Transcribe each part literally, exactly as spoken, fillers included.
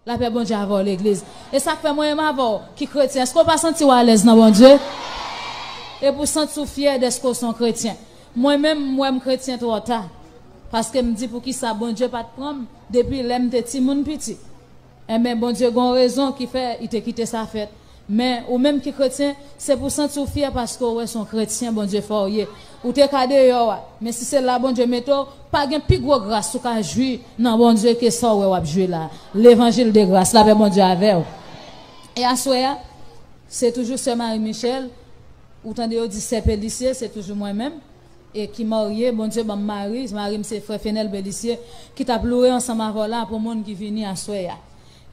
Lapè Bondye avè w, legliz. E sa k fè mwen menm avè w ki kretyen, èske w pa santi w alèz nan Bondye? E pou w santi w fyè dèske w se yon kretyen. Mwen menm, m wè m kretyen twò ta. Paske m di poukisa Bondye pa t pran m depi lè m te timoun piti. Enben, Bondye gen yon rezon ki fè li te kite sa fèt. Men, ou menm ki kretyen, se pou w santi w fyè paske w wè se yon kretyen Bondye fè w ye. Ou te ka deyò a, men si se la Bondye mete w, pa gen pi gwo gras ou ka jwi nan Bondye ke sa w wè w ap jwi la. Levanjil de gras, lapè Bondye avè w. E aswè a, se toujou sè Marie Michel, ou tande yo di sè Pélissier, se toujou mwen menm, e ki marye, Bondye ban m mari, mari m se frè Fenel Pélissier, ki t ap loure ansanm avè w la pou moun ki vini aswè a.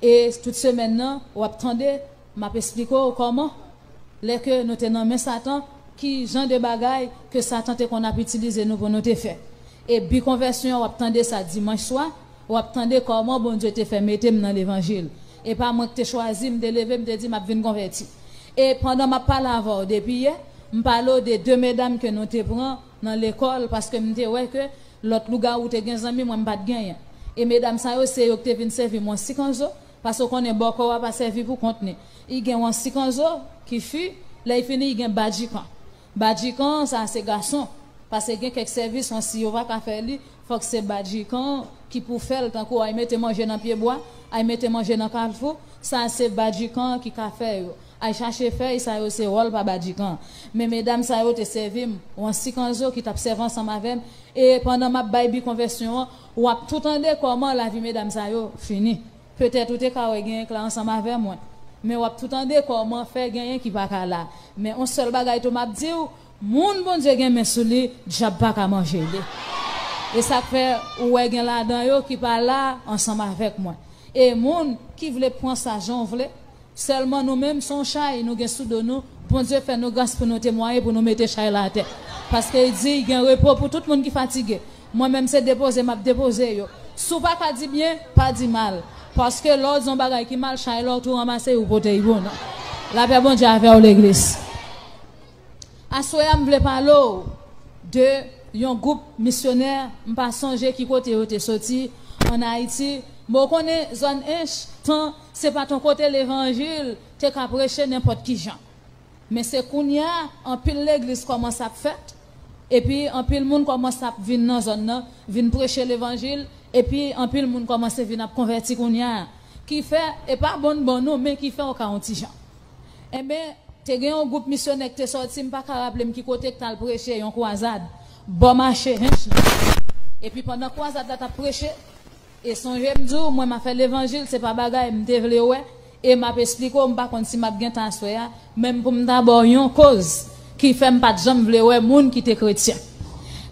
E tout semèn nan, w ap tande, m ap esplike w kòman, lè ke nou te nan men Satan, ki jan de bagay ke Satan te konn ap itilize nou pou nou te fè. E bi konvèsyon an, w ap tande sa dimanch swa, w ap tande kòman Bondye te fè mete m nan levanjil. E pa mwen ki te chwazi, m te leve, m te di m ap vin konvèti. E pandan m ap pale avè w depi yè, m pale w de de medam ke nou te pran nan lekòl, paske m te wè ke lòt lougawou te gen zanmi, mwen m pa t genyen. E medam sa yo, se yo ki te vin sèvi m yon sikanzo, paske w konnen bòkò a pa sèvi pou kont li. Li gen yon sikanzo ki fi, lè li fini, li gen badjikan. Badjikan, sa se gason. Paske gen kèk sèvis, yon si yo pa ka fè li, fòk se badjikan ki pou fè l, tankou ay mete manje nan pye bwa, ay mete manje nan kafou, sa se badjikan ki ka fè yo. Ay chache fèy, sa yo se wòl pa badjikan. Men medam sa yo te sèvi m, yon sikanzo ki t ap sèvi ansanm avè m, e pandan m ap bay bi konvèsyon an, w ap tou tande kòman lavi medam sa yo fini. Petèt ou te ka wè genyen k la ansanm avè mwen. Men w ap tou tande kòman fè genyen ki pa ka la. Men yon sèl bagay tou m ap di w, moun Bondye gen men sou li, dyab pa ka manje li. E sa k fè ou wè gen ladan yo ki pa la ansanm avèk mwen. E moun ki vle pran sa jan w vle, sèlman nou menm se yon chay nou gen sou do nou, Bondye fè nou gras pou nou temwaye, pou nou mete chay la atè. Paske li di, gen repo pou tout moun ki fatige. Mwen menm se depoze m ap depoze yo. Si w pa ka di byen, pa di mal. Paske lè w di yon bagay ki mal, chay la w tou ranmase, ou pote l pou nou. Lapè Bondye avè w, legliz. Aswè a, m vle pale w de yon gwoup misyonè, m pa sonje ki kote yo te soti, ann Ayiti. Men w konnen, zòn Ench, tan, se pa t yon kote levanjil te ka preche nenpòt ki jan. Men se kounye a, anpil legliz kòmanse ap fèt, epi anpil moun kòmanse ap vin nan zòn nan, vin preche levanjil, epi anpil moun kòmanse vin ap konvèti kounye a. Ki fè, e pa bon bon nou, men ki fè w ka yon ti jan. Enben, te gen yon gwoup misyonè ki te sòti, m pa ka raple m ki kote, ki t al preche yon kwazad, bò mache Ench la. Epi pandan kwazad la t ap preche, e sonje m di w, mwen m ap fè levanjil, se pa bagay m te vle wè, e m ap esplike w, m pa konn si m ap gen tan aswè a, menm pou m ta ba w yon koz ki fè m pa t janm vle wè moun ki te kretyen.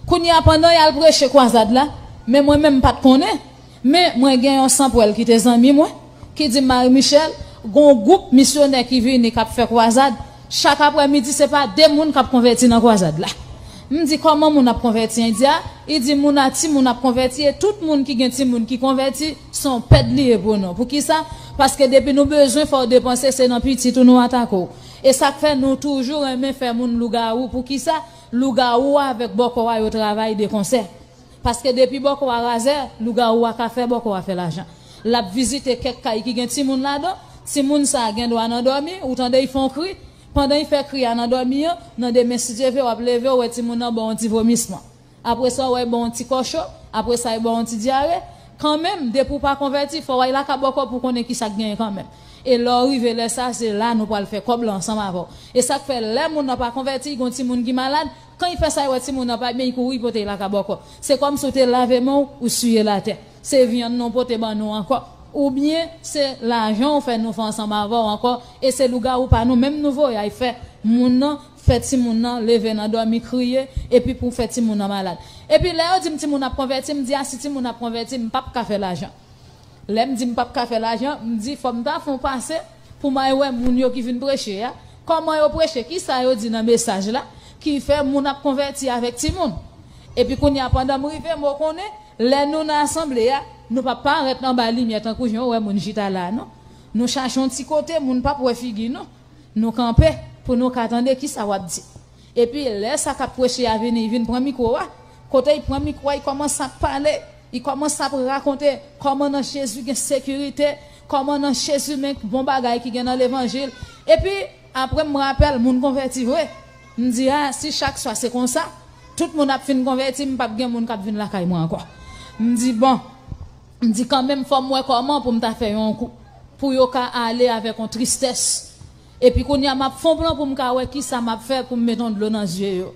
Kounye a, pandan y al preche kwazad la, men mwen menm m pa t konnen, men mwen gen yon sanpwèl ki te zanmi mwen, ki di m, Marie Michel, gen yon gwoup misyonè ki vini k ap fè kwazad, chak aprèmidi se pa de moun k ap konvèti nan kwazad la. M di, kòman moun ap konvèti, Endya? Li di, moun a timoun ap konvèti, e tout moun ki gen timoun ki konvèti, se yon pèd li ye pou nou. Poukisa? Paske depi nou bezwen, fò w depanse, se nan pitit ou nou atake w. E sa k fè nou toujou renmen fè moun lougawou. Poukisa? Lougawou a avèk bòkò a yo travay de konsè. Paske depi bòkò a razè, lougawou a ka fè bòkò a fè lajan. L ap vizite kèk kay ki gen timoun ladan, timoun sa a gen dwa nan dòmi, ou tande l fè yon kri, pandan l fè kri a nan dòmi an, nan demen si Dye vle w ap leve, w wè timoun nan ba w yon ti vomisman. Apre sa, w wè l ba w yon ti kò cho, apre sa, l ba w yon ti dyare. Kanmenm, depi w pa konvèti, fò w al lakay bòkò pou w konnen kisa k genyen kanmenm. E lè w rive lè sa, se la nou pral fè kòb la ansanm avè w. E sa k fè, lè moun nan pa konvèti, gen yon timoun ki malad, kan l fè sa, l wè timoun nan pa byen, l kouri pote l lakay bòkò. Se kòmsi w te lave men w, ou siye l atè. Se vyann nou pote ban nou ankò. Oubyen, se lajan w fè nou fè ansanm avè w ankò. E se lougawou pa nou menm nou voye al fè moun nan, fè timoun nan leve nan dòmi kriye, epi pou fè timoun nan malad. Epi lè yo di m timoun ap konvèti, m di a si timoun ap konvèti, m p ap ka fè lajan. Lè m di m p ap ka fè lajan, m di fò m ta fè yon pase pou m al wè moun yo ki vin preche a, kòman yo preche, kisa yo di nan mesaj la, ki fè moun ap konvèti avèk timoun. Epi kounye a, pandan m rive, m konnen, lè nou nan asanble a, nou p ap parèt anba limyè tankou jan w wè moun chita la a, non. Nou chache yon ti kote, moun p ap wè figi nou. Nou kanpe pou nou ka tande kisa w ap di. Epi lè sa k ap preche a vini, li vin pran mikwo a. Kote li pran mikwo a, li kòmanse ap pale. Li kòmanse ap rakonte kòman nan Jezi gen sekirite, Kòman nan Jezi men bon bagay ki gen nan levanjil. Epi, apre m rapèl, moun konvèti vre. M di, a, si chak swa se konsa, tout moun ap fin konvèti, m p ap gen moun k ap vin lakay mwen ankò. M di, bon, m di kanmenm fò m wè kòman pou m ta fè yon kou. Pou yo ka ale avèk yon tristès. Epi kounye a, m ap fè yon plan pou m ka wè kisa m ap fè pou m met yon dlo nan zye yo.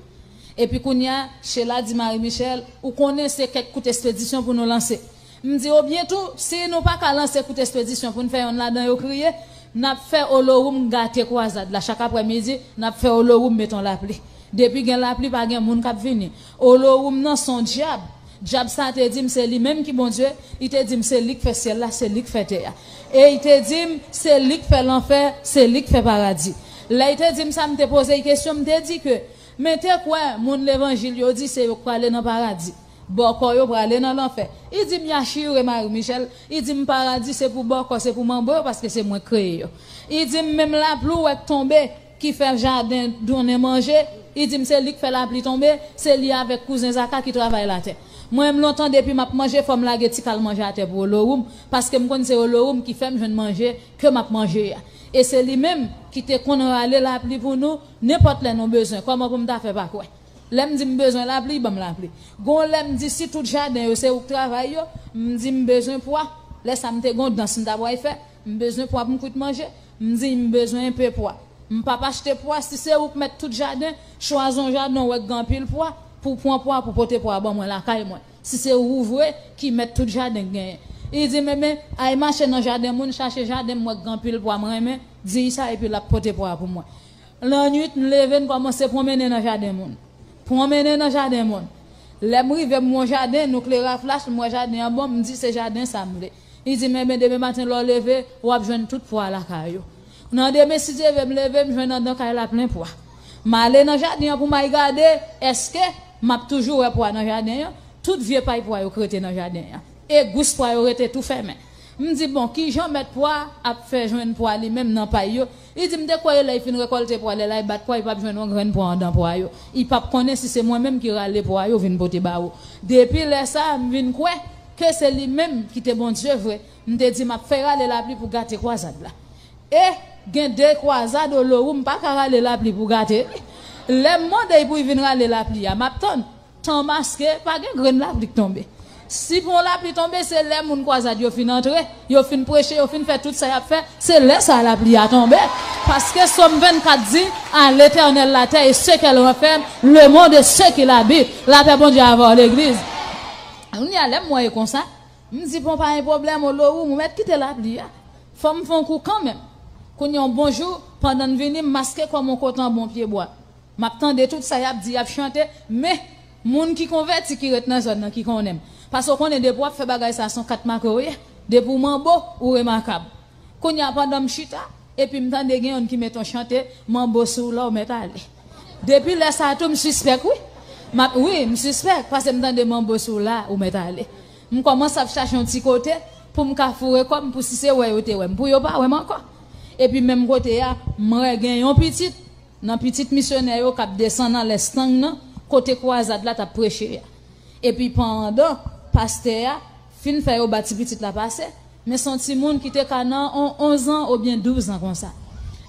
Epi kounye a, Sheila di Marie Michel, ou konnen se kèk kout espedisyon pou nou lanse. M di, obyen tou, si nou pa ka lanse kout espedisyon pou n fè yonn ladan yo kriye, n ap fè Olowoum gate kwazad la. Chak aprèmidi, n ap fè Olowoum met yon lapli. Depi gen lapli, pa gen moun k ap vini. Olowoum nan se yon dyab. Dyab sa te di m se li menm ki Bondye, li te di m se li k fè syèl la, se li k fè tè a. E li te di m se li k fè lanfè, se li k fè paradi. Lè li te di m sa, m te poze l kesyon, m te di ke, men te kwè moun levanjil yo di se yo k prale nan paradi. Bòkò yo prale nan lanfè. Li di m, y a chire Marie Michel. Li di m, paradi se pou bòkò, se pou manbo yo, paske se mwen k kreye yo. Li di m, menm lapli w wè k tonbe, ki fè jaden donnen manje, li di m, se li k fè lapli tonbe, se li avèk kouzen Zaka ki travay latè. Mwen menm lontan depi m ap manje, fò m lage ti kal manje atè pou Olowoum, paske m konn se Olowoum ki fè m jwenn manje ke m ap manje a. E se li menm ki te konn rale lapli pou nou, nenpòt lè nou bezwen. Kòman pou m ta fè pa kwè? Lè m di m bezwen lapli, li ban m lapli. Gon lè m di si tout jaden yo se ou k travay yo, m di m bezwen pwa. Lè sa m te gon dans m t ap wè fè, m bezwen pwa pou m kwit manje, m di m bezwen enpe pwa. M p ap achte pwa, si se ou k mèt tout jaden, chwazi yon jaden w wè k gen anpil pwa, pou w pran pwa, pou pote pwa ban mwen lakay mwen. Si se ou vre ki mèt tout jaden k genyen. Li di m, enben, al mache nan jaden moun, chache jaden m wè k gen anpil pwa, m renmen, di l sa, epi l ap pote pwa pou mwen. Lannwit, m leve, m kòmanse pwonmennen nan jaden moun. Pwonmennen nan jaden moun. Lè m rive, m wè yon jaden, nou klere a flach, m wè jaden an bon, m di se jaden sa m vle. Li di m, enben, demen maten lè w leve, w ap jwenn tout pwa lakay ou. Nan demen, si Dye vle, m leve, m jwenn anndan kay la plen pwa. M ale nan jaden an pou m al gade, èske m ap toujou wè pwa nan jaden an? Tout vye pay pwa yo k rete nan jaden an. E gous pwa yo rete tou fèmen. M di, bon, kijan mèt pwa ap fè jwenn pwa li menm nan pay yo? Li di m te kwè lè l fin rekòlte pwa, lè l al bat pwa, li p ap jwenn yon grenn pwa anndan pwa yo. Li p ap konnen si se mwen menm ki rale pwa yo vin pote ba ou. Depi lè sa a, m vin kwè ke se li menm ki te Bondye vre. M te di, m ap fè rale lapli pou gate kwazad la. E gen de kwazad Olowoum pa ka rale lapli pou gate li. Lè m mande l pou l vin rale lapli a, m ap tann. Tan maske, pa gen grenn lapli k tonbe. Si pou yon lapli tonbe, se lè moun kwazad yo fin antre, yo fin preche, yo fin fè tout sa y ap fè, se lè sa a lapli a tonbe. Paske Sòm vennkat di, à l'Éternel la terre et ce qu'elle renferme, le monde et ceux qui l'habitent. Lapè Bondye avè w, legliz. Kounye a, lè m wè e konsa, m di, bon, pa gen pwoblèm, Olowoum, ou mèt kite lapli a. Fò m fè yon kou kanmenm. Kounye a, yon bon jou, pandan n vini, m maske kò m yon kote anba yon pyebwa. M ap tande tout sa y ap di, y ap chante, men moun ki konvèti ki ret nan zòn nan ki konnen m. Paske w konnen depi w ap fè bagay sa, se yon kat make w ye. Depi w manbo, ou remakab. Kounye a, pandan m chita, epi m tande gen youn ki met yon chante, manbo sou w la, ou mèt ale. Depi lè sa a tou, m sispèk, wi. M ap, wi, m sispèk, paske m tande manbo sou w la, ou mèt ale. M kòmanse ap chache yon ti kote pou m ka foure kò m, pou si se wè yo te wè m, pou yo pa wè m ankò. Epi menm kote a, m wè gen yon pitit nan pitit misyonè yo k ap desann anlè estang nan, kote kwazad la t ap preche a. Epi pandan pastè a fin fè yo ba ti pitit la pase, men se yon timoun ki te ka nan on onz an oubyen douz an konsa.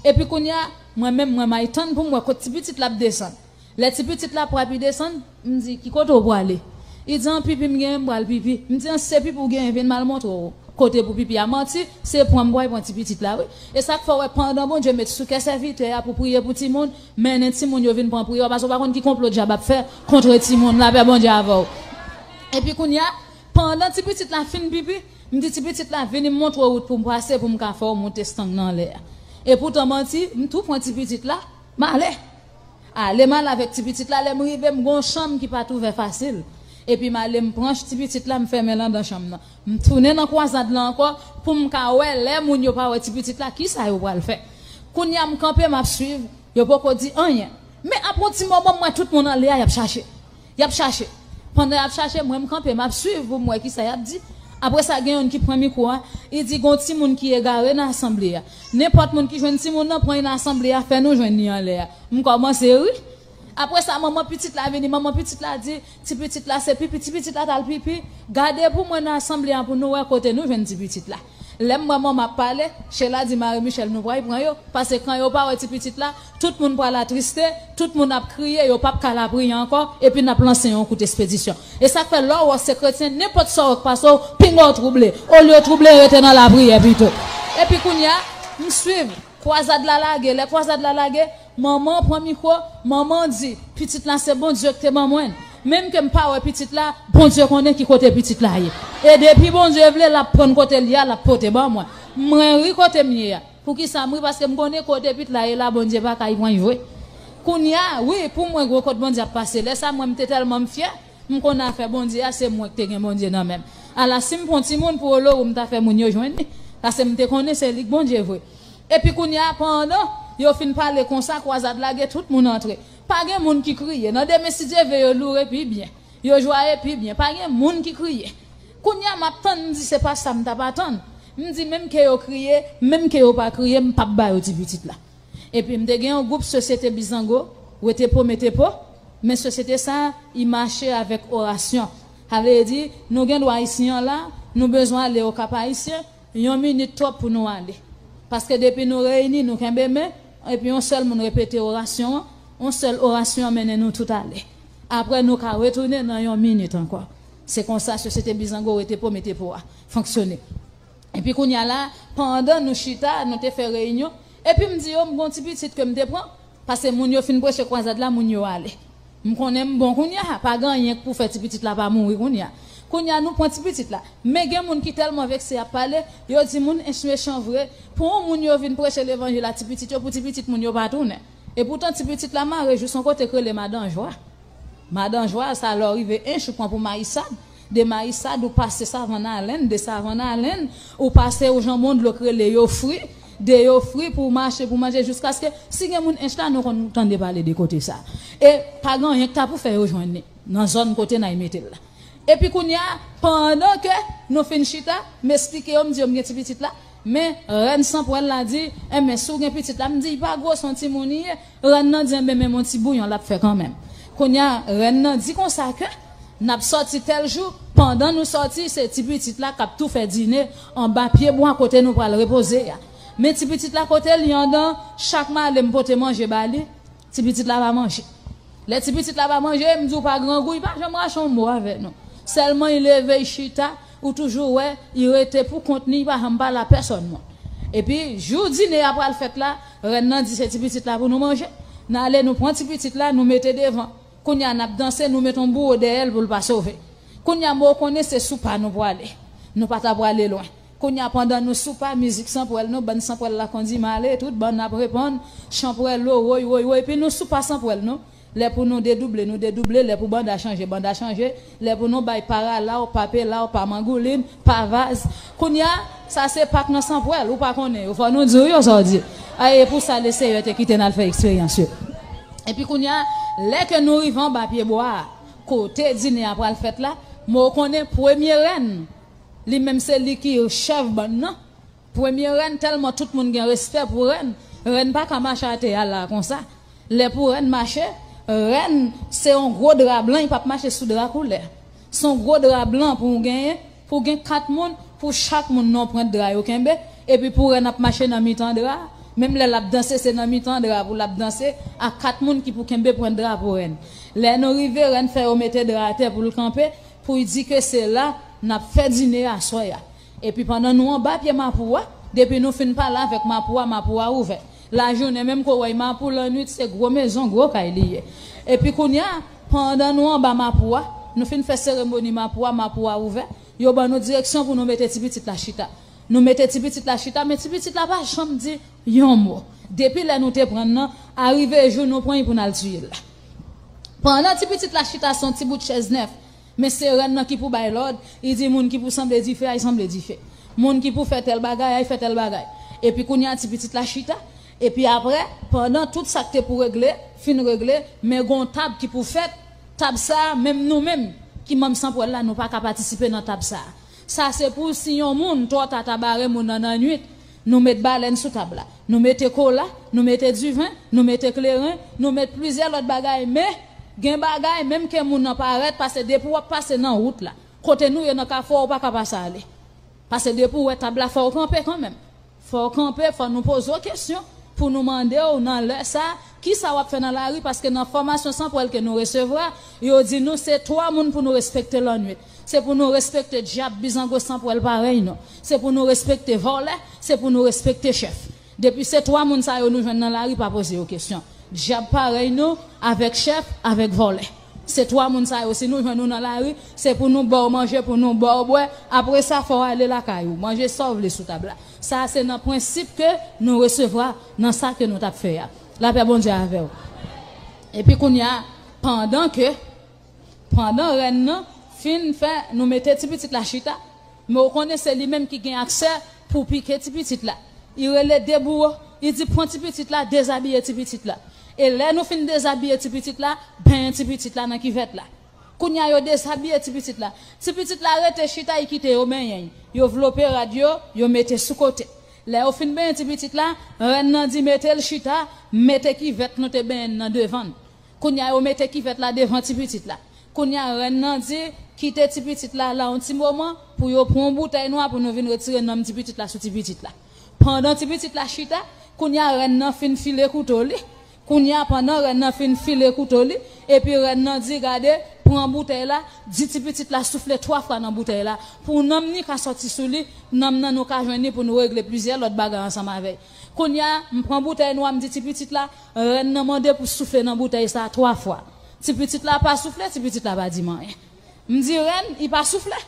Epi kounye a, mwen menm, mwen m al tann pou m wè kot ti pitit la ap desann. Lè ti pitit la pral pi desann, m di, ki kote w prale? Li di, an pipi m genyen, m pral pipi. M di, an se pipi w genyen, vin m al montre w kote pou pipi a. Manti, se pran m pral pran ti pitit la, wi. E sa k fè w wè pandan Bondye met sou kè sèvitè a pou priye pou timoun, mennen timoun yo vin pran priyè, paske w pa konn ki konplo dyab ap fè kont timoun, lapè Bondye avè w. Epi kounye a, pandan ti pitit la fin pipi, m di ti pitit la, vini m montre w wout pou m pase, pou m ka fè w monte estang nan anlè a. Epoutan manti, m tou pran ti pitit la, m ale. Ale m ale avèk ti pitit la, lè m rive, m gen yon chanm ki pa t ouvè fasil. Epi m ale, m pran ti pitit la, m fèmen l anndan chanm nan. M tounen nan kwazad la ankò pou m ka wè lè moun yo pa wè ti pitit la, kisa yo pral fè. Kounye a, m kanpe, m ap swiv, yo poko di anyen. Men apre yon ti moman, m wè tout moun anlè a, y ap chache. Y ap chache. Pandan y ap chache, mwen, m kanpe, m ap swiv pou m wè kisa y ap di. Apre sa, gen youn ki pran mikwo a, li di, gen yon timoun ki egare nan asanble a. Nenpòt moun ki jwenn timoun nan, pran l nan asanble a, fè nou jwenn li anlè a. M kòmanse ri. Apre sa, manman pitit la vini, manman pitit la di, ti pitit la se pipi, ti pitit la t al pipi. Gade pou mwen nan asanble a pou nou wè kote nou jwenn ti pitit la. Lè m wè manman ap pale, Sheila di Marie Michelle nou pral pran yo, paske kan yo pa wè ti pitit la, tout moun pral atriste, tout moun ap kriye, yo p ap ka lapriyè ankò, epi n ap lanse yon kout espedisyon. E sa k fè lè w wè se kretyen, nenpòt sa w wè k pase w, pinga w twouble. Olye w twouble, rete nan lapriyè pito. Epi kounye a, m swiv, kwazad la lage, lè kwazad la lage, manman pran mikwo, manman di, pitit la se Bondye ki te ban mwen l. Menm ke m pa wè pitit la, Bondye konnen ki kote pitit la ye. E depi Bondye vle, l ap pran kote l ye a, l ap pote ban mwen. Mwen ri kote m ye a. Poukisa m ri? Paske m konnen kote pitit la ye la, Bondye pa ka y pran y vre. Kounye a, wi, pou mwen, gwo kot Bondye ap pase. Lè sa, mwen, m te tèlman m fyè, m konn afè Bondye a, se mwen ki te gen Bondye nan men m. Ala, si m pran timoun pou Olowour, m ta fè moun yo jwenn li. Paske m te konnen se li k Bondye vre. Epi kounye a, pandan yo fin pale konsa, kwazad lage, tout moun antre. Pa gen moun ki kriye. Nan demen, si Dye vle, yo loure pi byen. Yo jwaye pi byen. Pa gen moun ki kriye. Kounye a, m ap tann, m di, se pa sa m t ap atann. M di, menm ke yo kriye, menm ke yo pa kriye, m p ap ba yo ti pitit la. Epi m te gen yon gwoup Sosyete Bizango, Retepo Metepo, men sosyete sa a, i mache avèk orasyon. Sa vle di, nou gen dwa isi an la, nou bezwen ale Okap Ayisyen, yon minit twòp pou nou ale. Paske depi nou reyini, nou kenbe men, epi yon sèl moun repete orasyon an, yon sèl orasyon an mennen nou tout ale. Apre, nou ka retounen nan yon minit ankò. Se konsa Sosyete Bizango Retepo Metepo a fonksyone. Epi kounye a la, pandan nou chita, nou te fè reyinyon, epi m di yo, m gon ti pitit ke m te pran, paske moun yo fin preche kwazad la, moun yo ale. M konnen m bon kounye a, pa gen anyen k pou fè ti pitit la pa mouri kounye a. Kounye a, nou pran ti pitit la. Men gen moun ki tèlman vekse y ap pale, yo di moun ench mechan vre. Pou yon moun yo vin preche levanjil a ti pitit yo, pou ti pitit moun yo pa tounen. E poutan ti pitit la mare jis yon kote k rele Madan Jwa. Madan Jwa, sa lè w rive ench, ou pran pou Mayisad. De Mayisad, ou pase Savann Alèn, de Savann Alèn, ou pase yon janbon dlo k rele Yofri, de Yofri pou w mache, pou w manje, jiskaske, si gen moun ench la, nou konn tande pale de kote sa. E pa gen anyen k ta pou fè yo jwenn li, nan zòn kote n ay mete l la. Epi kounye a, pandan ke nou fin chita, m esplike yo, m di yo m gen ti pitit la, men rèn Sanpwèl la di, enben, si w gen pitit la, m di, li pa gwo, se yon timoun li ye. Rèn nan di, enben, men yon ti bouyon l ap fè kanmenm. Kounye a, rèn nan di konsa ke n ap sòti tèl jou, pandan nou sòti, se ti pitit la k ap tou fè dine anba pye bwa kote nou pral repoze a. Men ti pitit la kote l ye anndan, chak m ale m pote manje ba li, ti pitit la pa manje. Lè ti pitit la pa manje, m di w pa grangou, li pa janm rache yon mo avè nou. Sèlman li leve, li chita, ou toujou wè, li rete pou kont li, li pa janm pale a pèsòn moun. Epi, jou dine a pral fèt la, rèn nan di se ti pitit la pou nou manje. N ale, nou pran ti pitit la, nou mete devan. Kounye a, n ap danse, nou mete yon bouwo dèyè l pou l pa sove. Kounye a, men w konnen se sou pa nou prale. Nou pa ta prale lwen. Kounye a, pandan nou sou pa, mizik Sanpwèl nou, bann Sanpwèl la kondi m ale, tout bann ap reponn, Chanpwèlo, woy, woy, woy, epi nou sou pa Sanpwèl nou. Lè pou nou dedouble, nou dedouble, lè pou banda chanje, banda chanje, lè pou nou bay pa ralaw, pa pelaw, pa mangoulin, pa vaz. Kounye a, sa se pak nan Sanpwèl, ou pa konnen yo, fò nou di w yo sa w di. A, e pou sa Lesenyè te kite n al fè eksperyans yo. Epi kounye a, lè ke nou rive anba pye bwa a, kote dine a pral fèt la, men w konnen premye rèn, li menm se li ki chèf bann nan. Premye rèn, tèlman tout moun gen respè pou rèn, rèn pa ka mache atè a la konsa. Lè pou rèn mache, rèn se yon gwo dra blan, li p ap mache sou dra koulè. Se yon gwo dra blan pou w genyen, pou w gen kat moun, pou chak moun nan yon pwent dra yo kenbe, epi pou rèn ap mache nan mitan dra a, menm lè l ap danse, se nan mitan dra pou l ap danse, ak kat moun ki pou kenbe pwent dra pou rèn. Lè nou rive, rèn fè yo mete dra atè pou l kanpe, pou l di ke se la n ap fè dine aswè a. Epi pandan nou anba pye mapou a, depi nou fin pale avèk mapou a, mapou a ouvè. Lajounen menm ke w wè mapou, lannwit se gwo mezon, gwo kay li ye. Epi kounye a, pandan nou anba mapou a, nou fin fè seremoni mapou a, mapou a ouvè, yo ban nou direksyon pou nou mete ti pitit la chita. Nou mete ti pitit la chita, men ti pitit la pa janm di yon mo. Depi lè nou te pran l nan, arive jou nou pran l pou n al tiye l la. Pandan ti pitit la chita sou yon ti bout chèz nèf, men se rèn nan ki pou bay lòd, li di moun ki pou sanble dife, ay sanble dife. Moun ki pou fè tèl bagay, ay fè tèl bagay. Epi kounye a ti pitit la chita, epi apre, pandan tout sa k te pou regle, fin regle, men gon tab ki pou fèt, tab sa a, menm nou menm, ki manm Sanpwèl la, nou pa ka patisipe nan tab sa a. Sa se pou si yon moun twò ta ta bare moun nan nannuit, nou met balèn sou tab la. Nou mete kola, nou mete diven, nou mete kleren, nou met plizyè lòt bagay, men gen bagay, menm ke moun nan parèt, paske depi w ap pase nan wout la, kote nou ye nan kafou a, ou pa ka pase ale. Paske depi w wè tab la, fò w kanpe kanmenm. Fò w kanpe, fò nou poze w kesyon pou nou mande w nan lè sa, kisa w ap fè nan lari, paske nan fòmasyon san pwèl ke nou resevwa, yo di nou se twa moun pou nou respekte lannwit. Se pou nou respekte dyab, bizango san pwèl parèy nou. Se pou nou respekte vòlè, se pou nou respekte chèf. Depi se twa moun sa yo nou jwenn nan lari, pa poze yo kesyon. Dyab parèy nou, avèk chèf, avèk vòlè. Se twa moun sa yo, si nou jwenn nou nan lari, se pou nou ba w manje, pou nou ba w bwè. Apre sa, fò w ale lakay ou. Manje sa w vle sou tab la. Sa a se nan prensip ke nou resevwa nan sa ke nou t ap fè a. Lapè Bondye avè w. Epi kounye a, pandan ke, pandan rèn nan fin fè, nou mete ti pitit la chita, men w konnen se li menm ki gen aksè pou pike ti pitit la. Li rele de bouwo, li di pran ti pitit la, dezabiye ti pitit la. E lè nou fin dezabiye ti pitit la, benyen ti pitit la nan kivèt la. Kounye a yo dezabiye ti pitit la. Ti pitit la rete chita, li kite yo benyen. Yo vlope rad yo, yo mete sou kote. Lè yo fin benyen ti pitit la, rèn nan di mete l chita, mete kivèt nou te benyen nan devan l. Kounye a yo mete kivèt la devan ti pitit la. Kounye a rèn nan di kite ti pitit la la yon ti moman pou yo pran yon boutèy nwa pou nou vin retire nanm ti pitit la sou ti pitit la. Pandan ti pitit la chita, kounye a rèn nan fin file kouto li. Kounye a pandan rèn nan fin file kouto li, epi rèn nan di gade, pran boutèy la, di ti pitit la soufle twa fwa nan boutèy la. Pou nanm ni ka sòti sou li, nanm nan nou ka jwenn li pou nou regle plizyè lòt bagay ansanm avè l. Kounye a, m pran boutèy nwa, m di ti pitit la, rèn nan mande pou soufle nan boutèy sa a twa fwa. Ti pitit la pa soufle, ti pitit la pa di m anyen. M di rèn, li pa soufle.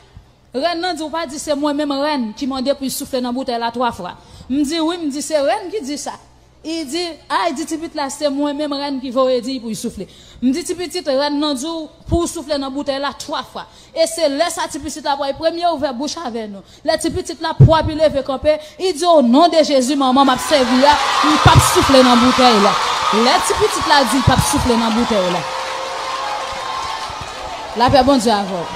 Rèn nan di ou pa di se mwen menm rèn ki mande pou l soufle nan boutèy la twa fwa. M di wi, m di se rèn ki di sa. Li di, a, li di ti pitit la se mwen menm rèn ki voye di l pou l soufle. M di ti pitit, rèn nan di w pou w soufle nan boutèy la twa fwa. E se lè sa ti pitit la pral premye ouvè bouch avè nou. Lè ti pitit la pwap li leve kanpe, li di o non de Jezi manman m ap sèvi a, m p ap soufle nan boutèy la. Lè ti pitit la di l p ap soufle nan boutèy la. Lapè Bondye avè w.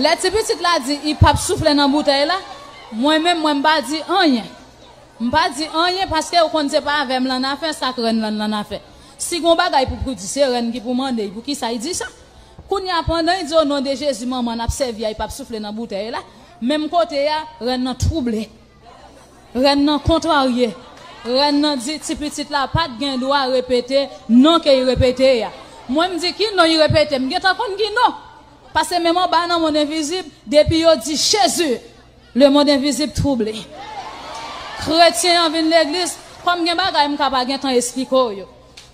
Lè ti pitit la di li p ap soufle nan boutèy la, mwen menm mwen m pa di anyen. M pa di anyen paske ou konn se pa avè m l annafè, sa k rèn lan l annafè. Si gon bagay pou pou di se rèn ki pou mande l poukisa l di sa. Kounye a pandan l di o non de Jezi manman n ap sèvi a, l p ap soufle nan boutèy la, menm kote a, rèn nan twouble. Rèn nan kontrarye. Rèn nan di ti pitit la pa t gen dwa repete non ke l repete a. Mwen m di ki non l repete, m gentan konn ki non. Paske menm anba nan mond envizib, depi yo di Jezi, lemonn envizib twouble. Kretyen an vin legliz, kòm gen bagay m ka pa gentan esplike w yo.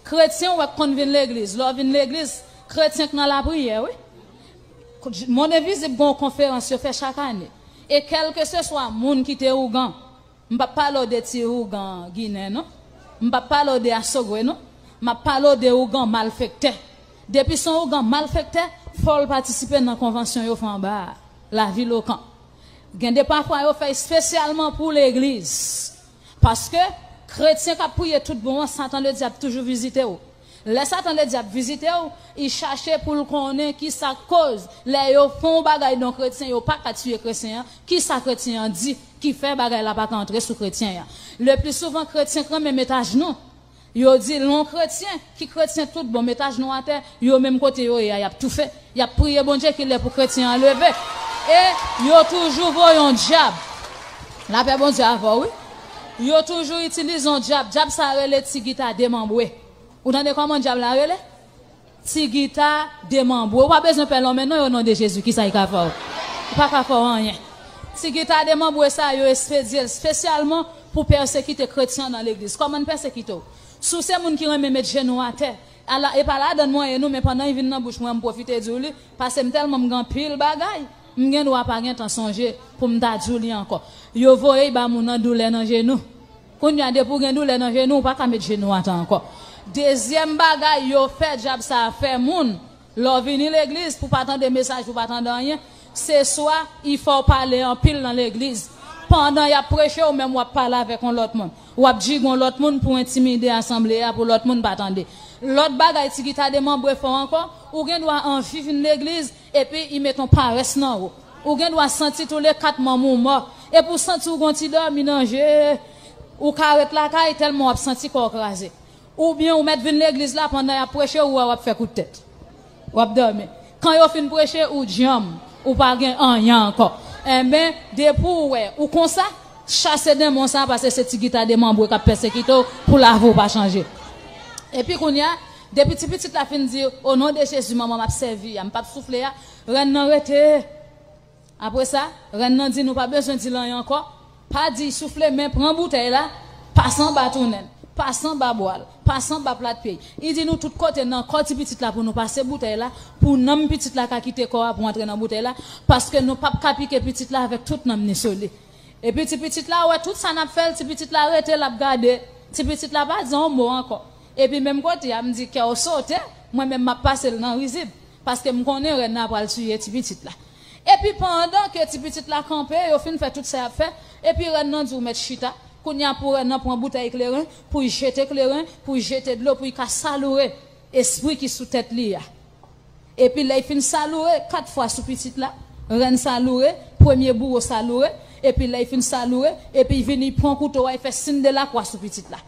Kretyen w wè k konn vin legliz, lè w vin legliz, kretyen k nan lapriyè, wi. Monn envizib gen yon konferans yo fè chak ane. E kèlkeswa moun ki te ougan, m p ap pale w de ti ougan ginen, non. M p ap pale w de asogwe, non. M ap pale w de ougan malfektè. Depi se yon ougan malfektè, fò l patisipe nan konvansyon yo fè anba a, lavil Okan. Gen de pafwa yo fè espesyalman pou legliz. Paske kretyen k ap priye tout bon an, Satan Ledyab toujou vizite w. Lè Satan Ledyab vizite w, li chache pou l konnen ki sa k koz lè yo fè yon bagay nan kretyen, yo pa ka tiye kretyen an, ki sa kretyen an di ki fè bagay la pa ka antre sou kretyen an. Le pli souvan, kretyen k renmen met ajenou. Yo di lè yon kretyen ki kretyen tout bon met ajenou atè, yo menm kote yo ye a, y ap toufe. Y ap priye Bondye ki lè pou kretyen an leve. E yo toujou voye yon dyab. Lapè Bondye avè w, wi. Yo toujou itilize yon dyab. Dyab sa a rele ti gita demanbre. Ou tande kòman dyab la rele? Ti gita demanbre. Ou pa bezwen pè lonmen non, o non de Jezi, kisa l ka fè w? Li pa ka fè w anyen. Ti gita demanbre sa a, yo espedye l espesyalman pou pèsekite kretyen nan legliz. Kòman n pèsekite w? Si w se moun ki renmen met jenou atè, ala, e pa ladann mwen ye nou, men pandan l vin nan bouch mwen, m pwofite di w li, paske m tèlman m gen anpil bagay, m gen dwa pa gentan sonje pou m ta di w li ankò. Yo voye l ba moun nan doulè nan jenou. Kounye a, depi w gen doulè nan jenou, ou pa ka met jenou atè ankò. Dezyèm bagay yo fè dyab sa a fè moun, lè w vini legliz, pou w pa tande mesaj, pou w pa tande anyen, se swa li fè w pale anpil nan legliz. Pandan y ap preche, ou menm w ap pale avèk yon lòt moun. W ap djige yon lòt moun pou entimide asanble a, pou lòt moun pa tande. Lòt bagay ti gita demanbre fè w ankò, ou gen dwa anvi vin legliz, epi li met yon parès nan ou. Ou gen dwa santi toule kat manm ou mò. Epi w santi w gen yon ti dòmi nan je, ou ka ret lakay tèlman w ap santi kò w kraze. Oubyen ou mèt vin legliz la, pandan y ap preche, ou wè w ap fè kout tèt. W ap dòmi. Kan yo fin preche, ou djanm, ou pa gen anyen ankò. Enben, depi w wè ou konsa, chase denmon sa, paske se ti gita demanbre k ap pèsekite w pou lavi w pa chanje. Epi kounye a, depi ti pitit la fin di, "O non de Jezi, manman m ap sèvi a, m p ap soufle a," rèn nan rete. Apre sa, rèn nan di, "Nou pa bezwen di l anyen ankò. Pa di l soufle, men pran boutèy la, pase anba tounen l, pase anba bra l, pase anba plat pye l." Li di, "Nou tout kote nan kò ti pitit la pou nou pase boutèy la, pou nanm pitit la ka kite kò a pou antre nan boutèy la, paske nou p ap ka pike pitit la avèk tout nanm ni sou li." Epi ti pitit la wè tout sa n ap fè l, ti pitit la rete, l ap gade. Ti pitit la pa di yon mo ankò. Epi menm kote a, m di, "Kè w sote, mwen menm m ap pase l nan rizib, paske m konnen rèn nan pral tiye ti pitit la." Epi pandan ke ti pitit la kanpe, yo fin fè tout sa y ap fè, epi rèn nan di, "Ou mèt chita." Kounye a pou rèn nan pran boutèy kleren, pou l jete kleren, pou l jete dlo, pou l ka saloure espri ki sou tèt li a. Epi lè l fin saloure kat fwa sou pitit la, rèn saloure, premye bouro saloure, epi lè l fin saloure, epi l vini pran kouto a, l fè siy de lakwa sou pitit la,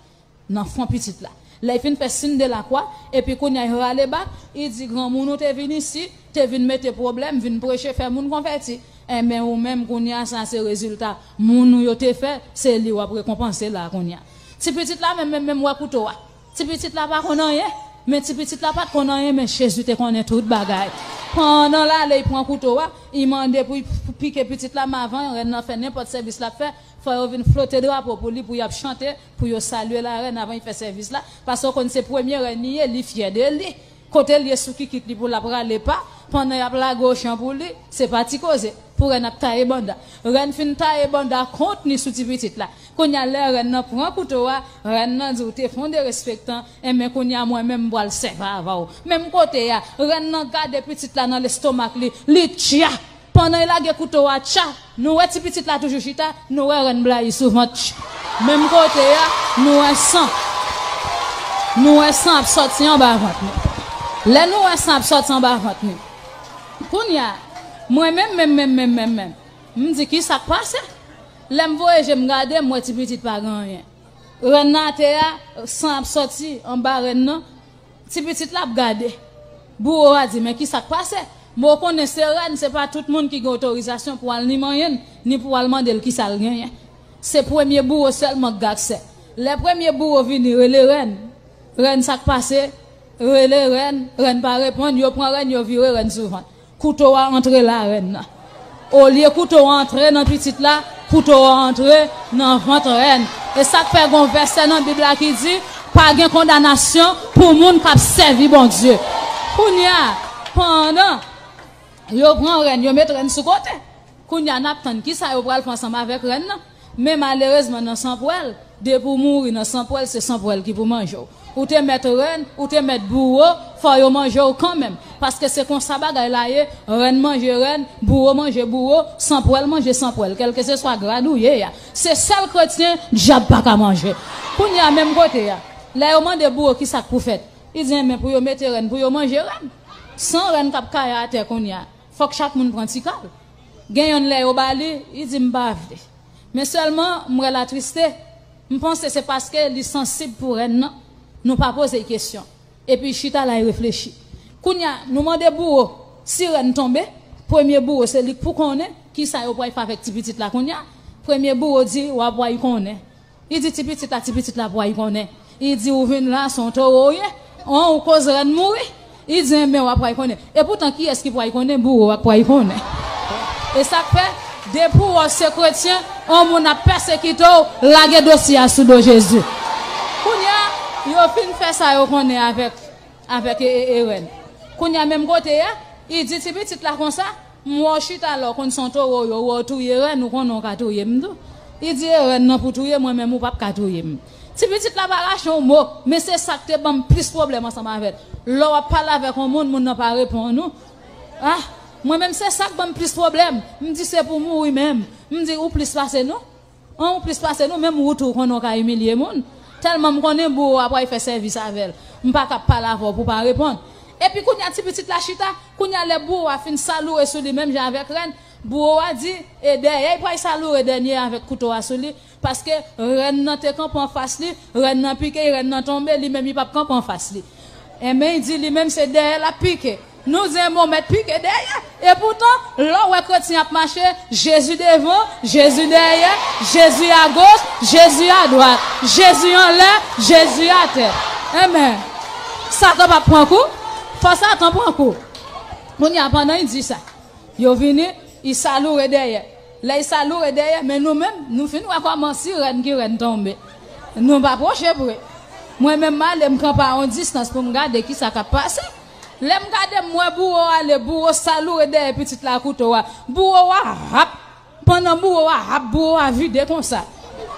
nan fwon pitit la. Lè l fin fè siy de lakwa, epi kounye a l rale bak, li di, "Granmoun ou te vin isi, te vin mete pwoblèm, vin preche, fè moun konvèti. Enben ou menm kounye a, sa se rezilta moun ou yo te fè, se li w ap rekonpanse la kounye a." Ti pitit la menm, menm, menm wè kouto a. Ti pitit la pa konn anyen, men ti pitit la pa t konn anyen, men Jezi te konnen tout bagay. Pandan l ale, l pran kouto a, li mande pou l pike pitit la, men avan rèn nan fè nenpòt sèvis l ap fè, fò yo vin flote drapo pou li, pou y ap chante, pou yo salye larèn avan l fè sèvis la, paske w konn se premye rèn li ye, li fyè de li. Kote l ye sou kikit li pou l ap rale pa, pandan y ap lage ochan pou li, se pa ti koze. Pou rèn ap taye banda. Rèn fin taye banda kont ni sou ti pitit la. Kounye a lè rèn nan pran kouto a, rèn nan di, "Ou te fè yon derespektan, enben kounye a mwen menm m pral sèvi avè w." Menm kote a, rèn nan gade pitit la nan lestomak li, li tcha. Pandan l lage kouto a, tcha, nou wè ti pitit la toujou chita, nou wè rèn blayi sou vant. Menm kote a, nou wè san. Nou wè san ap sòti anba vant li. Lè nou wè san ap sòti anba vant li, kounye a, mwen menm, menm, menm, menm, menm, menm, m di, "Ki sa k pase?" Lè m voye je m gade, m wè ti pitit pa gen anyen. Rèn nan atè a, san ap sòti anba rèn nan. Ti pitit la ap gade. Bouro a di, "Men ki sa k pase?" Men w konnen se rèn, se pa tout moun ki gen otorizasyon pou al ni manyen l, ni pou al mande l ki sa l genyen. Se premye bouro sèlman k gen aksè. Lè premye bouro vini, rele rèn. "Rèn, sa k pase?" Rele rèn, rèn pa reponn, yo pran rèn, yo vire rèn sou vant. Kouto a antre larèn nan. Olye kouto a antre nan pitit la, kouto a antre nan vant rèn. E sa k fè gon vèsè nan Bib la ki di, "Pa gen kondanasyon pou moun k ap sèvi Bondye." Kounye a, pandan yo pran rèn, yo met rèn sou kote. Kounye a, n ap tann ki sa yo pral fè ansanm avèk rèn nan. Men malerezman, nan sanpwèl, depi w mouri nan sanpwèl, se sanpwèl ki pou manje w. Ou te mèt rèn, ou te mèt bouro, fò yo manje w kanmenm. Paske se konsa bagay la ye, rèn manje rèn, bouro manje bouro, sanpwèl manje sanpwèl, kèlkeseswa grad ou ye a. Se sèl kretyen dyab pa ka manje. Kounye a, menm kote a, lè yo mande bouro ki sa k pou fèt, li di, "Enben, pou yo mete rèn, pou yo manje rèn." San rèn k ap kaye atè kounye a, fòk chak moun pran ti kal. Gen yonn lè yo ba li, li di, "M pa vle." Men sèlman, m wè l atriste. M panse se paske li sansib pou rèn nan. Nou pa poze l kesyon. Epi l chita la, l reflechi. Kounye a, nou mande bouro, si rèn tonbe, premye bouro se li k pou konnen ki sa yo pral fè avèk ti pitit la kounye a. Premye bouro di, "W ap pral konnen." Li di ti pitit la, ti pitit la pral konnen. Li di, "Ou vin la, se yon towo w ye. An, ou koz rèn mouri." Li di, "Enben, w ap pral konnen." Epoutan, kiyès ki pral konnen? Bouro a k pral konnen. E sa k fè, depi w wè w se kretyen, yon moun ap pèsekite w, lage dosye a sou do Jezi. Kounye a, yo fin fè sa yo konnen avèk, avèk e, e, e rèn. Kounye a, menm kote a, li di ti pitit la konsa, "M wè w chita la, w konn se yon towo w ye, w wè w touye rèn, ou konnen w ka touye m tou." Li di, "E rèn nan pou touye mwen, men ou p ap ka touye m." Ti pitit la pa rache yon mo, men se sa k te ban m plis pwoblèm ansanm avè l. Lè w ap pale avèk yon moun, moun nan pa reponn ou. Ah, mwen menm se sa k ban m plis pwoblèm. M di se pou mouri menm. M di ou plis pase nou. An, ou plis pase nou, menm ou tou w konnen w ka imilye moun. Tèlman m konnen bouro a pral fè sèvis avè l. M pa ka ap pale avè w pou w pa reponn. Epi kounye a ti pitit la chita, kounye a lè bouro a fin saloure sou li menm jan avèk rèn, bouro a di, e dèyè l pral saloure dènye avèk kouto a sou li, paske rèn nan te kanpe anfas li, rèn nan pike l, rèn nan tonbe, li menm li p ap kanpe anfas li. Enben, li di li menm se dèyè l ap pike. Nou di en bon mèt pike dèyè. Epoutan, lè w wè kretyen ap mache, Jezi devan, Jezi dèyè, Jezi agoch, Jezi adwat, Jezi anlè, Jezi atè. Enben, Satan p ap pran kou. Fò Satan pran kou. Kounye a, pandan y di sa, yo vini, y saloure dèyè. Lè y saloure dèyè, men nou menm, nou fin wè kòman si rèn ki rèn tonbe. Nou pa pwoche pre. Mwen menm, m ale, m kanpe a yon distans pou m gade ki sa k ap pase. Lè m gade, m wè bouwo ale, bouwo saloure dèyè pitit la kouto a. Bouwo a rap. Pandan bouwo a rap, bouwo a vide konsa.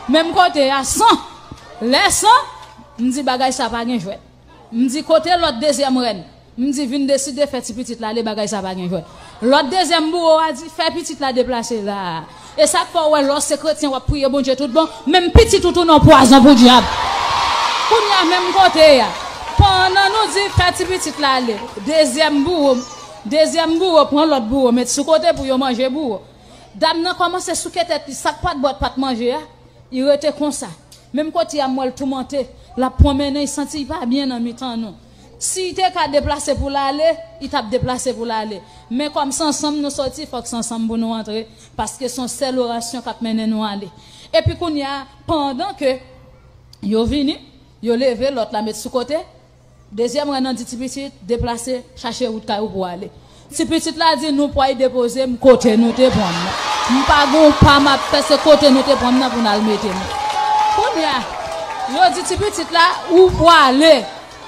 Menm kote a, san. Lè san, m di bagay sa pa gen jwèt. M di kote lòt dezyèm rèn? M di vin deside fè ti pitit la ale, bagay sa pa gen jwèt. Lòt dezyèm bouwo a di fè pitit la deplase la a. E sa k fè w wè lè w se kretyen w ap priye Bondye tout bon, menm pitit ou tounen yon pwazon pou dyab. Kounye a menm kote a, pandan nou di fè ti pitit la ale, dezyèm bouwo, dezyèm bouwo pran lòt bouwo, met sou kote pou yo manje bouwo. Dam nan kòmanse souke tèt li, sa k pa t bwè, pa t manje a, li rete konsa. Menm kote a, m wè l toumante, l ap pwonmennen, li santi li pa byen nan mitan nou. Si li te ka deplase pou l ale, li t ap deplase pou l ale. Men kòm se ansanm nou soti, fòk se ansanm pou nou antre, paske se yon sèl orasyon k ap mennen nou ale. Epi kounye a, pandan ke yo vini, yo leve lòt la met sou kote, dezyèm rèn nan di ti pitit, deplase, chache wout kay ou pou w ale. Ti pitit la di nou pway depoze m kote nou te pran m nan. M pa gen yon pa m ap fè, se kote nou te pran m nan pou n al mete m. Kounye a, yo di ti pitit la, ou pwale,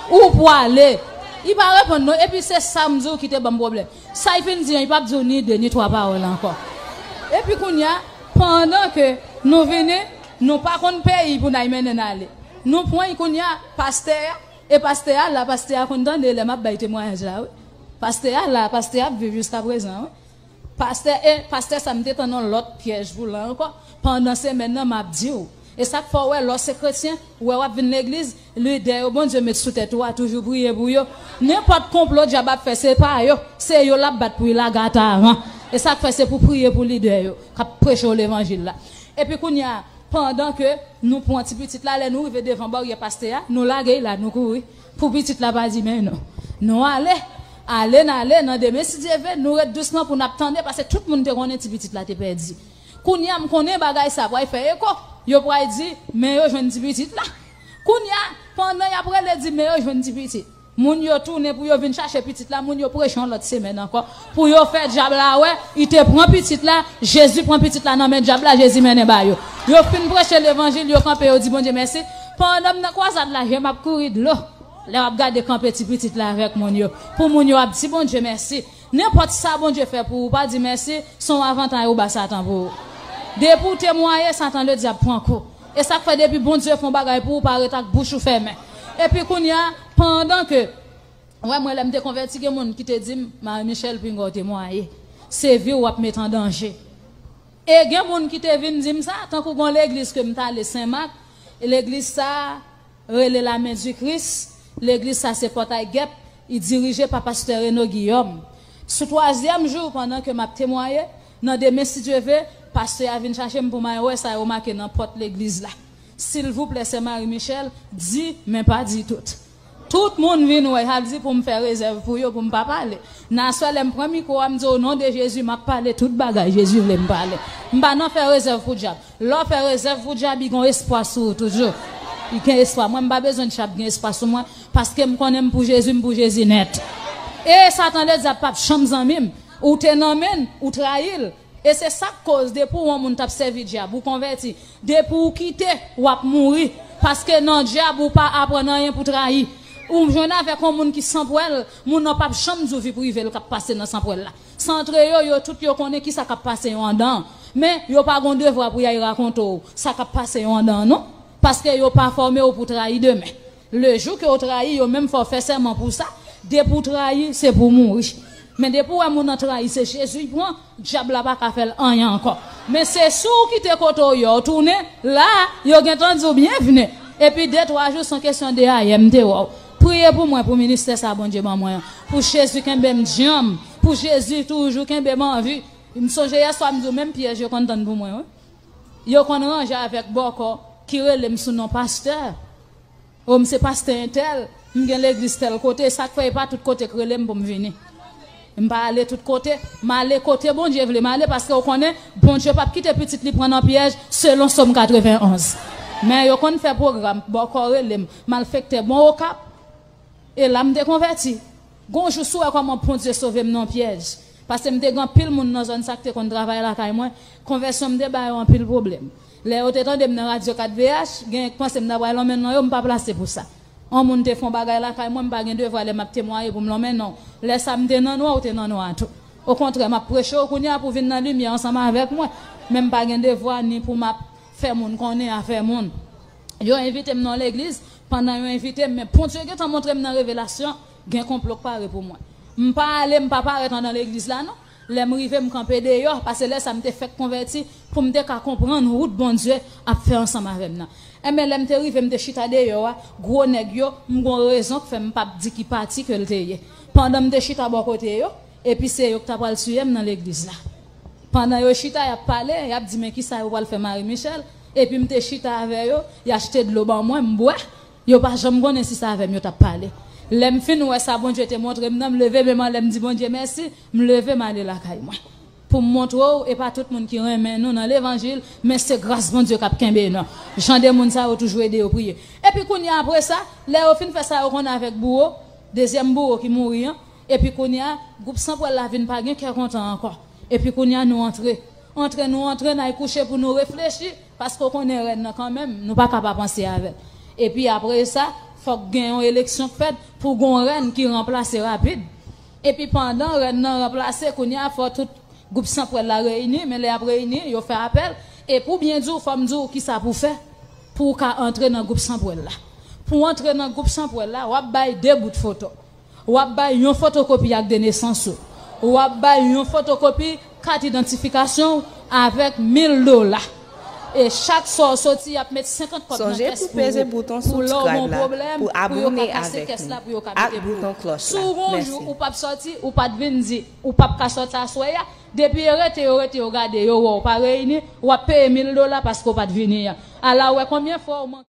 ou pwale. Li pa reponn non, epi se sa m di w ki te ban m pwoblèm. Sa l fin di an, li p ap di w ni de ni twa pawòl ankò. Epi kounye a, pandan ke nou vini, nou pa konn peyi pou n al mennen n ale. Nou pran l kounye a, pastè a, e pastè a la, pastè a konn tande lè m ap bay temwayaj la, wi. Pastè a la, pastè a ap viv jiskaprezan, wi. Pastè, e pastè sa m te tann yon lòt pyèj pou l ankò. Pandan semèn nan, m ap di w. E sa k fè w wè, lè w se kretyen, ou wè w ap vin legliz, lidè yo Bondye met sou tèt ou a, toujou priye pou yo. Nenpòt konplo dyab ap fè, se pa yo, se yo l ap bat pou y lage a taran. E sa k fè se pou priye pou lidè yo, k ap preche w levanjil la. Epi kounye a, pandan ke nou pran ti pitit la, lè nou rive devan baryè pastè a, nou lage l la, nou kouri. Pou pitit la pa di men nou. Nou ale, ale n ale, nan demen si Dye vle, nou ret dousman pou n ap tande, paske tout moun te konnen ti pitit la te pèdi. Kounye a, m konnen bagay sa pral fè eko. Yo pral di, men yo jwenn ti pitit la. Kounye a, pandan y ap rele di, men yo jwenn ti pitit, moun yo tounen pou yo vin chache pitit la, moun yo preche yon lòt semèn ankò. Pou yo fè dyab la wè, li te pran pitit la, Jezi pran pitit la nan men dyab la, Jezi mennen ba yo. Yo fin preche levanjil, yo kanpe, yo di Bondye mèsi. Pandan m nan kwazad la, je m ap kouri dlo. Lè w ap gade kanpe ti pitit la avèk moun yo, pou moun yo ap di Bondye mèsi. Nenpòt sa Bondye fè pou ou, pa di mèsi, se yon avantay ou ba Satan pou ou. Depi w temwaye, Satan ledyab pran kou. E sa k fè depi Bondye fè yon bagay pou ou, pa ret ak bouch ou fèmen. Epi kounye a, pandan ke, wè mwen lè m te konvèti, gen moun ki te di m, Marie Michèle, pinga w temwaye. Se vi w w ap met an danje. E gen moun ki te vin di m sa, tankou gen yon legliz ke m t ale Sen Mak, e legliz sa a rele Lamen di Kris, legliz sa se Pòtay Gèp, li dirije pa pastè Reno Giyòm. Sou twazyèm jou, pandan ke m ap temwaye, nan demen si Dye vle, pastè a vin chache m pou m al wè sa yo make nan pòt legliz la. Silvouplè, sè Marie Michèle, di, men pa di tout. Tout moun vin wè, y ap di pou m fè rezèv pou yo, pou m pa pale. Nan aswè, lè m pran mikwo a, m di, o non de Jezi, m ap pale tout bagay Jezi vle m pale. M pa nan fè rezèv pou dyab. Lè w fè rezèv pou dyab, li gen espwa sou ou toujou. Li gen espwa. Mwen, m pa bezwen dyab gen espwa sou mwen, paske m konnen m pou Jezi, m pou Jezi nèt. E Satan ledyab p ap janm zanmi m. Ou te nan men l, ou trayi l. E se sa k koz, depi w yon moun t ap sèvi dyab, ou konvèti, depi w kite, w ap mouri. Paske nan dyab, ou pa aprann anyen pou trayi. Ou jwenn avèk yon moun ki sanpwèl, moun nan p ap janm di w vi prive l k ap pase nan sanpwèl la. Santre yo, yo tout yo konnen kisa k ap pase yo anndan an. Men, yo pa gen devwa pou y al rakonte w sa k ap pase yo anndan an, non. Paske yo pa fòme w pou trayi demen. Lejou ke w trayi, yo menm fè w fè sèman pou sa. Depi w trayi, se pou w mouri. Men depi w wè moun nan trayi, se Jezi l pran, dyab la pa ka fè l anyen ankò. Men se si w kite kote w ye w tounen, la a, yo gentan di w byenvni. Epi de twa jou, se yon kesyon de ayè m te wè w. Priye pou mwen, pou ministè sa Bondye ban mwen an. Pou Jezi kenbe m djanm. Pou Jezi toujou kenbe m anvi. M sonje yèswa m di w menm pyèj yo konn tann pou mwen, wi. Yo konn ranje avèk bòkò ki rele m sou non pastè. O, m se pastè entèl, m gen legliz tèl kote, sa k fè e pa tout kote k rele m pou m vini. M pa ale tout kote, m ale kote Bondye vle m ale, paske w konnen Bondye p ap kite pitit li pran nan pyèj, selon Sòm katrevenn onz. Men yo konn fè pwogram, bòkò rele m, malfektè bon Okap, e la m te konvèti. Gon jou si w wè kòman Bondye sove m nan pyèj, paske m te gen anpil moun nan zòn sa k te konn travay lakay mwen, konvèsyon m te ba yo anpil pwoblèm. Lè yo te tande m nan radyo kat V H, gen k panse m ta pral lonmen nan yo, m pa plase pou sa. Yon moun te fè yon bagay lakay mwen, m pa gen devwa lè m ap temwaye pou m lonmen non. Lè sa m te nan nwa, ou te nan nwa tou. Okontrè, m ap preche w kounye a pou vin nan limyè ansanm avèk mwen. Men m pa gen devwa ni pou m ap fè moun konnen afè moun. Yo envite m nan legliz, pandan yo envite m, men Bondye gentan montre m nan revelasyon, gen konplo k pare pou mwen. M pa ale, m pa parèt anndan legliz la non. Lè m rive, m kanpe deyò, paske lè sa m te fèk konvèti, pou m te ka konprann wout Bondye ap fè ansanm avè m nan. Enben, lè m te rive, m te chita deyò a, gwo nèg yo, m gon rezon k fè m p ap di ki pati ke l te ye. Pandan m te chita bò kote yo, epi se yo k ta pral tiye m nan legliz la. Pandan yo chita, y ap pale, y ap di, "Men kisa yo pral fè Marie Michel?" Epi m te chita avè yo, y achte dlo ban mwen, m bwè. Yo pa janm konnen si se avè m yo t ap pale. Lè m fin wè sa Bondye te montre m nan, m leve men m anlè, m di Bondye mèsi, m leve m ale lakay mwen. Pou m montre w, e pa tout moun ki renmen nou nan levanjil, men se gras Bondye k ap kenbe nou. Jan de moun sa yo toujou ede yo priye. Epi kounye a, apre sa, lè yo fin fè sa yo konn avèk bouro, dezyèm bouro ki mouri an, epi kounye a, gwoup Sanpwèl la vin pa gen kè kontan ankò. Epi kounye a, nou antre. Antre, nou antre, n al kouche pou nou reflechi, paske w konnen rèn nan kanmenm, nou pa ka pa panse avè l. Epi apre sa, fòk gen yon eleksyon k fèt pou gon rèn ki ranplase rapid. Epi pandan rèn nan ranplase, kounye a fò tout gwoup Sanpwèl la reyini, men lè y ap reyini, yo fè apèl. Epi pou byen di w, fò m di w kisa pou w fè pou w ka antre nan gwoup Sanpwèl la. Pou w antre nan gwoup Sanpwèl la, w ap bay de bout foto. W ap bay yon fotokopi ak de nesans ou. W ap bay yon fotokopi kat idantifikasyon w avèk mil dola. E chak swa w soti, y ap met senkant kòb nan kès pou ou. Pou lè w gen yon pwoblèm, pou yo ka kase kès la, pou yo ka mete pou ou. Si w gen yon jou ou p ap sòti, ou pa t vin di, ou p ap ka sòti aswè a, depi yo rete, yo rete, yo gade, yo wè w pa reyini, w ap peye mil dola paske w pa t vini an. Ala w wè konbyen fwa w manke.